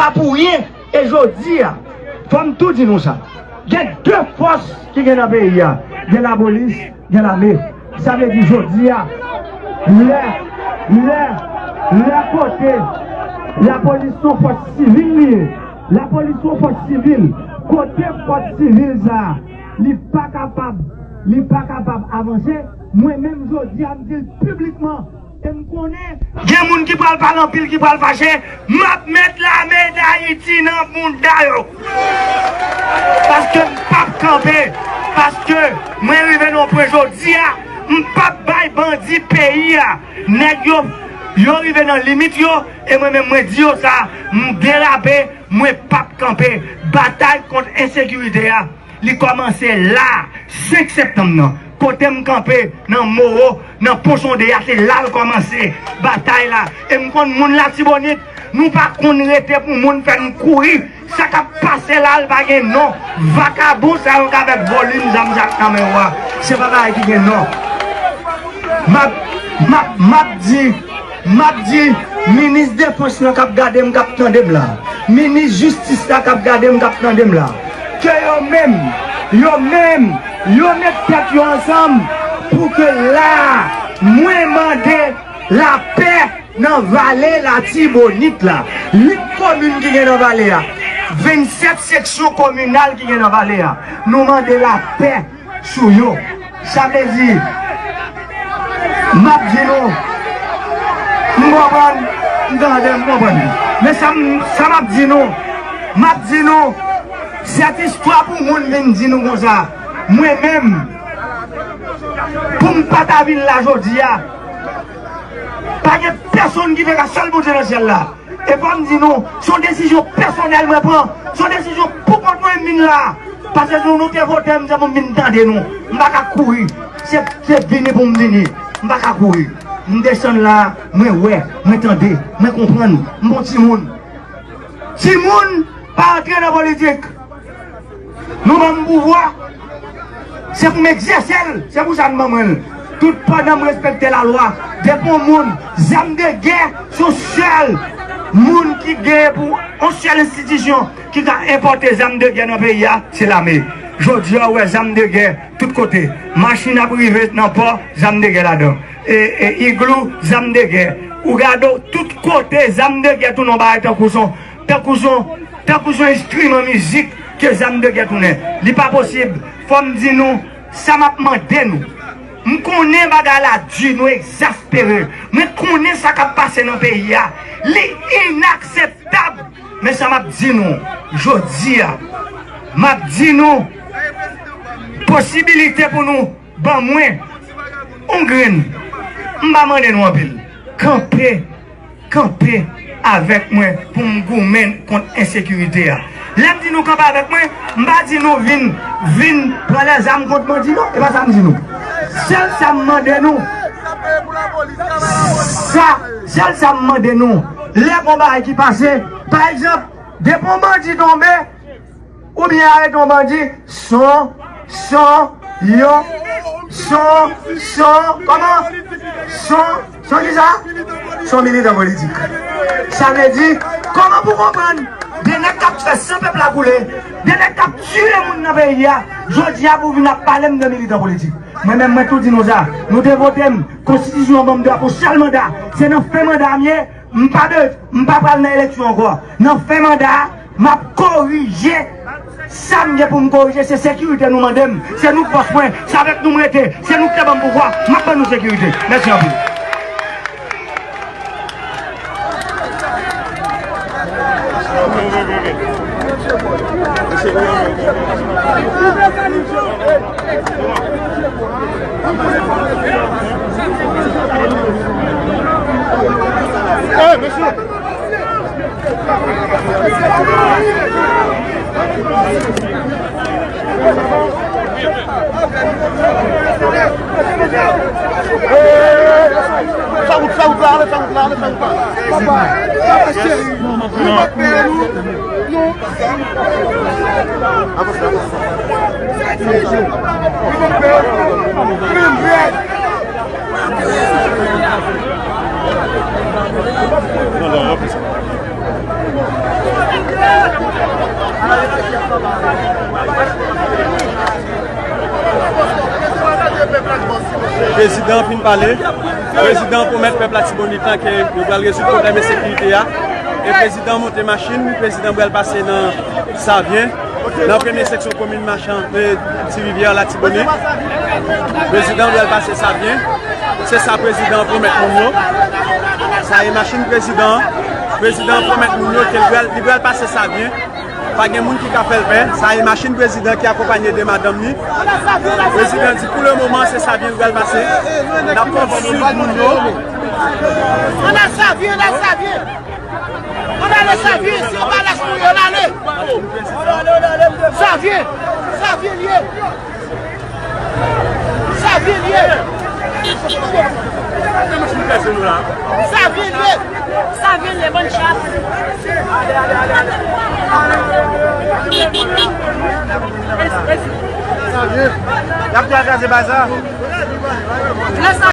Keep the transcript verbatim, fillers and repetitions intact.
Pa pou ryen, e jodi a, fò m tou di nou sa. Gen de fòs ki gen nan peyi a. Gen lapolis, gen lame. Sa vle di jodi a, lè, lè, lè kote lapolis se yon fòs sivil li ye. Lapolis se yon fòs sivil. Kote fòs sivil sa a, li pa kapab, li pa pa kapab avanse, mwen menm jodi a m di l piblikman, e m konnen gen moun ki pral pale anpil, ki pral fache, m ap met lame Dayiti nan mouda yo. Paske m p ap kanpe, paske mwen rive nan yon pwen jodi a, m p ap bay bandi peyi a. Nèg yo, yo rive nan limit yo, e mwen menm mwen di yo sa, m derape, mwen p ap kanpe. Batay kont ensekirite a, li kòmanse la, senk septanm nan. Kote m kanpe, nan Moro, nan Pon Sonde a, se la l kòmanse, batay la. E m konn moun Latibonit, nou pa konn rete pou moun fè n kouri. Sa k ap pase la, l pa gen non. Vakabon sa yo k avèk volim zam sa k nan men yo a, se pa bagay ki gen non. M ap, m ap, m ap di, m ap di, minis defans lan k ap gade m, k ap tande m la, minis jistis la k ap gade m, k ap tande m la, ke yo menm, yo menm, yo met tèt yo ansanm pou ke la, mwen mande lapè nan vale Latibonit la. Uit komin ki gen nan vale a, vennsèt seksyon kominal ki gen nan vale a, nou mande lapè sou yo. Sa vle di, m ap di nou, m konprann, m tande, m konprann. Men sa m, sa m ap di nou, m ap di nou, sèt istwa pou moun vin di nou konsa. Mwen menm, pou m pa ta vin la jodi a, pa gen pèsonn ki te ka, sèl Bondye nan syèl la. E fò m di nou, se yon desizyon pèsonèl mwen pran. Se yon desizyon pou kont mwen m vin la. Paske si nou te vote m, se pou m vin tande nou. M pa ka kouri. Se, se vini pou m vini. M pa ka kouri. M desann la, mwen wè, mwen tande, mwen konprann. M bon timoun. Timoun pa antre nan politik. Nou ban m pouvwa, se pou m egzèse l, se pou sa n ban mwen l. Tout pandan m respekte lalwa, depi yon moun, zam de gè, se yon sèl moun ki gen pou yon sèl enstitisyon ki ka enpòte zam de gè nan peyi a, se lame. Jodi a, ou wè zam de gè tout kote. Machin ap rive nan pò, zam de gè ladan. E, e, iglou, zam de gè. Ou gade w, tout kote, zam de gè tounen yon bagay tankou son, tankou son, tankou son enstriman mizik ke zam de gè tounen. Li pa posib. Fò m di nou, sa m ap mande nou. M konnen bagay la di, nou egzaspere. Mwen konnen sa k ap pase nan peyi a. Li inakseptab. Men sa m ap di nou, jodi a, m ap di nou, posibilite pou nou ban mwen yon grenn. M pa mande nou anpil. Kanpe, kanpe avèk mwen pou m goumen kont ensekirite a. Lè m di nou kanpe avèk mwen, m pa di nou vin, vin pran lèzam kont bandi non, e pa sa m di nou. Sèl sa m mande nou, sa, sèl sa m mande nou, lè gon bagay ki pase, pa egzanp, depi yon bandi tonbe, oubyen arete yon bandi, son, son, yon, son, son, kòman? Son, son kisa? Son militan politik. Sa vle di, kòman pou konprann? De nèg k ap fè san pèp la koule, de nèg k ap tiye moun nan peyi a, jodi a pou vin ap pale m de militan politik. Mwen menm, mwen tou di nou sa, nou te vote m, konstitisyon an ban m dwa pou sèl manda, se nan fen manda m ye, m pa be-, m pa pral nan eleksyon ankò. Nan fen manda a, m ap korije sa m gen pou m korije. Se sekirite nou mande m. Se nou k bòs mwen. Se avèk nou m rete. Se nou k te ban m pouvwa. M ap ban nou sekirite. Mèsi anpil. Hey, mesye! Sa wout, sa wout la, ale sa wout la, ale sa wout la. Papa, papa cheri, nou pa pè nou. Prezidan fin pale. Prezidan pwomèt pèp Latibonit lan ke yo pral rezoud pwoblèm ensekirite a. E prezidan monte machin, prezidan pral pase nan Savyen, nan premye seksyon komin Machan, e, Ti Rivyè, Latibonit. Prezidan pral pase Savyen. Se sa prezidan pwomèt moun yo. Sa e machin prezidan. Prezidan pwomèt moun yo ke li pral, li pral pase Savyen. Pa gen moun ki ka fè l pè. Sa e machin prezidan ki akonpanye de madanm li. Prezidan di pou le moman se Savyen l pral pase. N ap konn swiv moun yo. Ann al Savyen, ann al Savyen. Ann ale Savyen, se yon balach pou yo, ann ale. Savyen, Savyen l ye. Savyen l ye. Savyen l ye. Savyen l ye, bann chat. Savyen. Y ap kraze baza. Lè sa